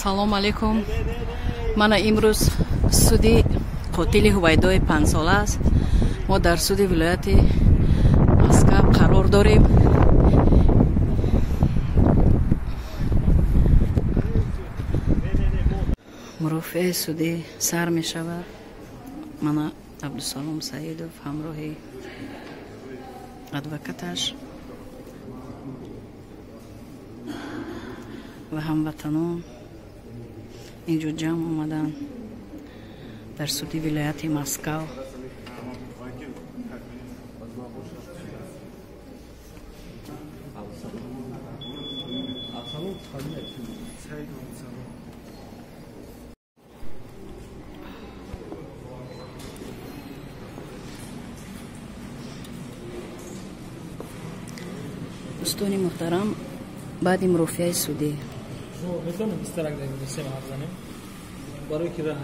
Салом алейкум. Мана имрӯз суди қотили Ҳувайдои панҷсола аст. Мо дар суди вилояти Москав қарор дорем. Мурофиаи судӣ сар мешавад. Мана Абдусалом Саидов ҳамроҳи адвокаташ ва ҳамватанон инҷо ҷамъ омаданд дар суди вилояти Москав. Дӯстони муҳтарам, баъди мурофиаи судӣ метавонем истирак сем ҳарф занем, барое ки раҳ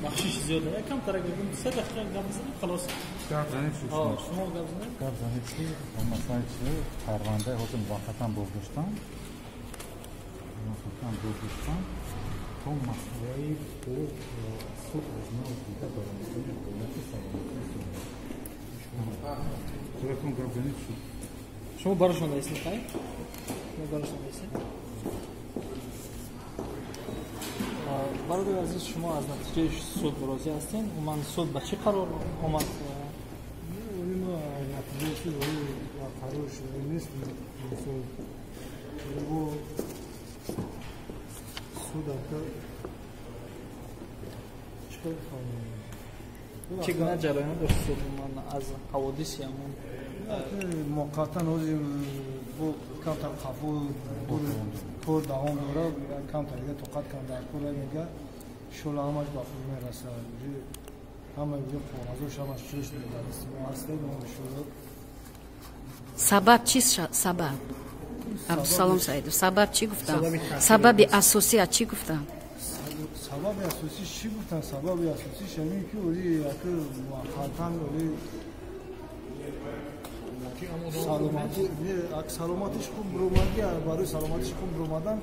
бахшиш зиёд якам тарак бигӯем, се дақиқа гап занем, халос. Гап занед. Шумо гап занед. Гап занед ки масалан чи парвандаи ҳозир муваққатан боздоштам, муваққатан боздоштам то масъалаи бо суд аз нав дида баромадани ҳолати саломатии судӣ. Гап занед. Шумо барошон даистед, хай? Шумо барошон даистед. Бародари азиз, шумо аз натиҷаи суд розӣ ҳастед? Умуман суд ба чӣ қарор омад? Натиҷаи суд қарор шуда нест. Суд чӣ чӣ гуна ҷараён дошт суд умуман аз ҳаводиси ҳамон? Муваққатан ҳозир бо камтар қафо кор давом дорад, камтар дига тоқат кам дар кор мега, иншолла ҳамаш ба худ мерасад. Ҳама дига қоғазош ҳамаш чӯш дар мо ҳастем, иншолла. Сабаб чист? Сабаб, Абдусалом Саидов, сабаб чӣ гуфтам? Сабаби асосӣ аз чӣ гуфтам? Сабаби асосиш чӣ гуфтам? Сабаби асосиш ҳамин ки оли яки муваққатан оли саломатиш хуб биромадги, барои саломатиш хуб биромадан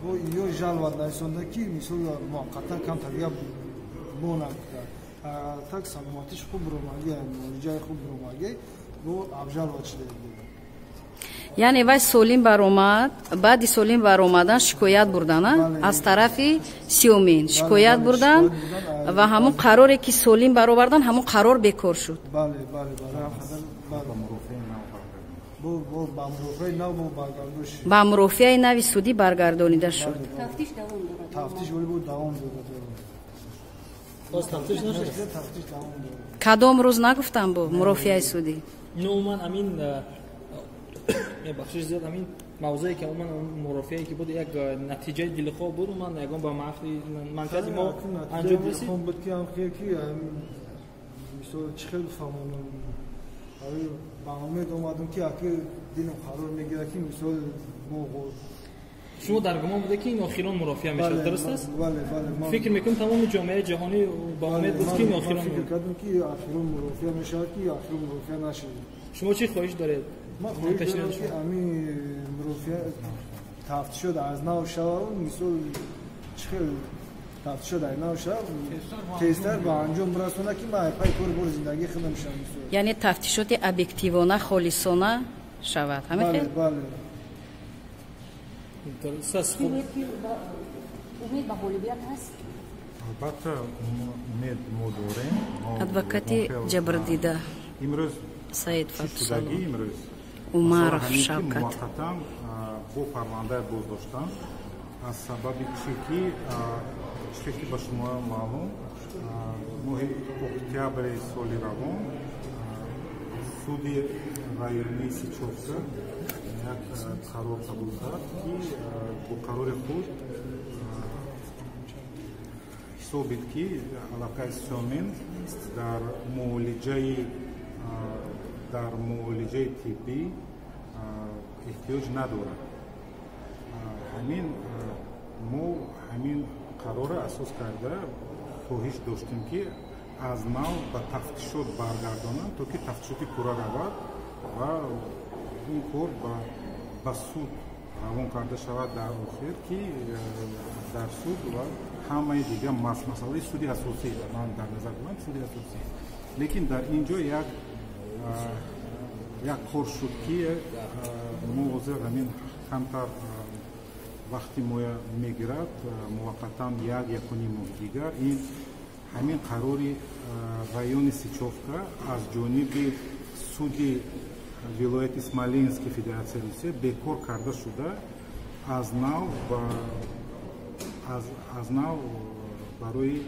бо ё жалва нарисонда ки мисол муваққатан камтар дига монад. Так саломатиш хуб биромадги, муолиҷаи хуб биромадги, бо абжалва чида. Яъне вай солим баромад, баъди солим баромадан шикоят бурдан аз тарафи Сиёмин, шикоят бурдан ва ҳамон қароре ки солим баровардан, ҳамон қарор бекор шуд. Ба мурофиаи нави судӣ баргардонида шуд. Кадом рӯз нагуфтам бо мурофиаи судӣ? Бахшиш зиёд, ҳамин мавзӯе ки умуман мурофиае ки буд, як натиҷаи дилхоҳ буд, умуман ягон ба манфиати мо анҷом расид? Буд ки ки мисол чӣ хел фаҳмонам, ба умед омадам ки аки дилам қарор мегирад ки мисол мо. Шумо дар гумон буде ки ин охирон мурофиа мешавад, дуруст аст? Фикр мекунам тамоми ҷомеаи ҷаҳонӣ ба умед буд ки ин охирон. Фикр кардам ки охирон мурофиа мешавад, ки охирон мурофиа нашуд. Шумо чӣ хоҳиш доред? Ман хоҳиш дорам ки ҳамин мурофиа тафтишот аз нав шавад, мисол чӣ хел тафтишот аз нав шавад, тезтар ба анҷом расонад ки ман пай кори бори зиндагии худам шавам. Яъне тафтишоти объективона, холисона шавад, ҳамин хел? Бале. Умед ба ғолибият ҳаст? Албатта, умед мо дорем. Адвокати ҷабрдида имрӯз Саид Фатусалом Умаров Шавкат муваққатан бо парвандаи боздоштан аз сабаби чӣ ки чизе ки ба шумо маълум, моҳи октябри соли равон суди районии Сичовка як қарор қабул кард, ки бо қарори худ ҳисобид ки аллакай Сиёмин дар муолиҷаи тиббӣ эҳтиёҷ надорад. Ҳамин мо ҳамин қарорро асос карда хоҳиш доштем ки аз нав ба тафтишот баргардонанд, то ки тафтишоти пурра равад ва ин кор ба суд равон карда шавад дар охир, ки дар суд ва ҳамаи дигар масъалаи суди асосӣ ман дар назар дорам, суди асосӣ. Лекин дар ин ҷо як кор шуд, ки мо ҳозир ҳамин камтар вақти моя мегирад, муваққатан 1-1.5 моҳ дигар. Ин ҳамин қарори райони Сичовка аз ҷониби суди вилояти Смоленски Федератсияи Русия бекор карда шуда, аз нав барои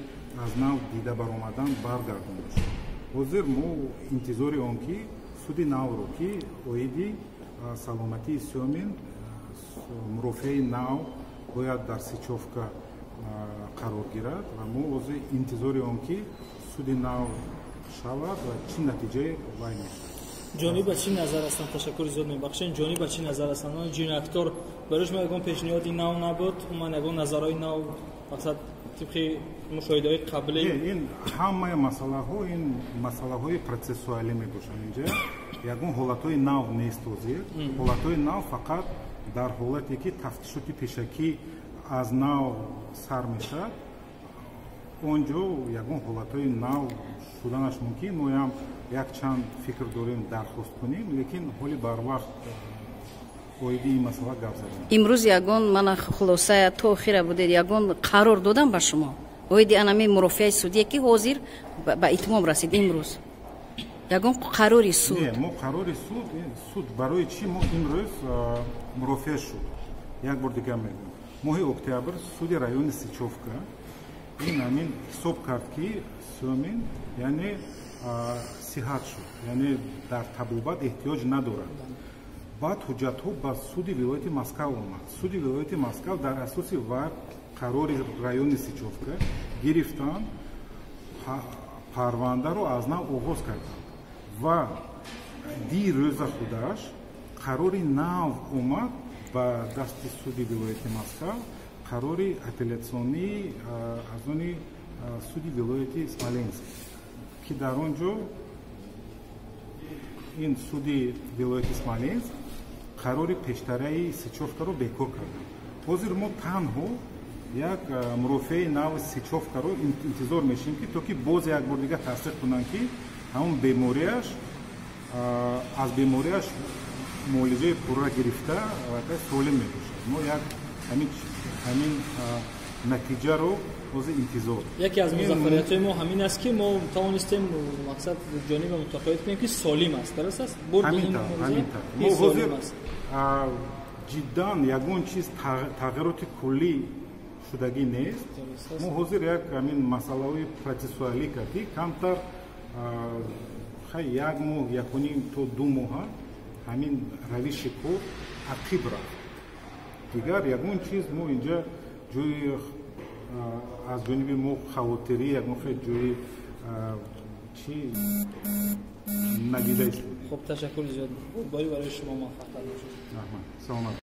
аз нав дида баромадан баргардонда шуд. Ҳозир мо интизори он ки суди навро, ки оиди саломатии Сёмин мурофиаи нав бояд дар Сичовка қарор гирад ва мо ҳозир интизори он ки суди нав шавад ва чӣ натиҷае вай мешавад. Ҷониб ба чӣ назар ҳастанд? Ташаккури зиёд, мебахшед. Ҷониб ба чӣ назар ҳастанд? Он ҷинояткор барои шумо ягон пешниҳоди нав набуд? Умуман ягон назарҳои нав, мақсад тибқи мушоҳидаҳои қаблӣ? Ин ҳамаи масъалаҳо ин масъалаҳои процессуалӣ мебошанд. Инҷа ягон ҳолатҳои нав нест ҳозир. Ҳолатҳои нав фақат дар ҳолате ки тафтишоти пешакӣ аз нав сар мешавад, он ҷо ягон ҳолатҳои нав шуданаш мумкин. Моям якчанд фикр дорем дархост кунем, лекин ҳоли барвақт оиди ин масъала гап задем. Имрӯз ягон мана хулосая то охира будед, ягон қарор додам ба шумо оиди анами мурофиаи судие, ки ҳозир ба итмом расид имрӯз? Ягон қарори суд? Не, мо қарори суд барои чӣ мо имрӯз мурофиа шуд? Як бор дигар мегӯям, моҳи октябр суди райони Сичовка ин ҳамин ҳисоб кард, ки Сёмин яъне сиҳат шуд, яъне дар табобат эҳтиёҷ надорад. Баъд ҳуҷҷатҳо ба суди вилояти Москав омад. Суди вилояти Москав дар асоси ва қарори райони Сичовка гирифтан, парвандаро аз нав оғоз карданд ва дирӯза худаш қарори нав омад ба дасти суди вилояти Москав, қарори апелляционии аз они суди вилояти Смоленск, ки дар он ҷо ин суди вилояти Смоленск қарори пештараи Сичовкаро бекор карданд. Ҳозир мо танҳо як мурофиаи нави Сичовкаро интизор мешавем, ки то ки боз як бор дигар тасдиқ кунанд, ки ҳамон бемориаш аз бемориаш муолиҷаи пурра гирифта солим мебошад. Мо як ҳамин натиҷаро ҳозир интизор. Яке аз музаффариятҳои мо ҳамин аст, ки мо тавонистем мақсад ҷониба мутақоид кунем, ки солим аст. Дуруст аст? Ҳамин тавр. Мо ҳозир ҷиддан ягон чиз тағйироти куллӣ шудагӣ нест. Мо ҳозир як ҳамин масъалаҳои процессуалӣ кард, камтар хай як моҳ, 1.5 то 2 моҳа ҳамин равиши кор ақиб рафт. Дигар ягон чиз мо инҷа ҷои аз ҷониби мо хавотирӣ, ягон хел ҷои чи надида истодем. Хуб, ташаккури зиёд. Барои шумо муваффақият бошад. Раҳмат, саломат.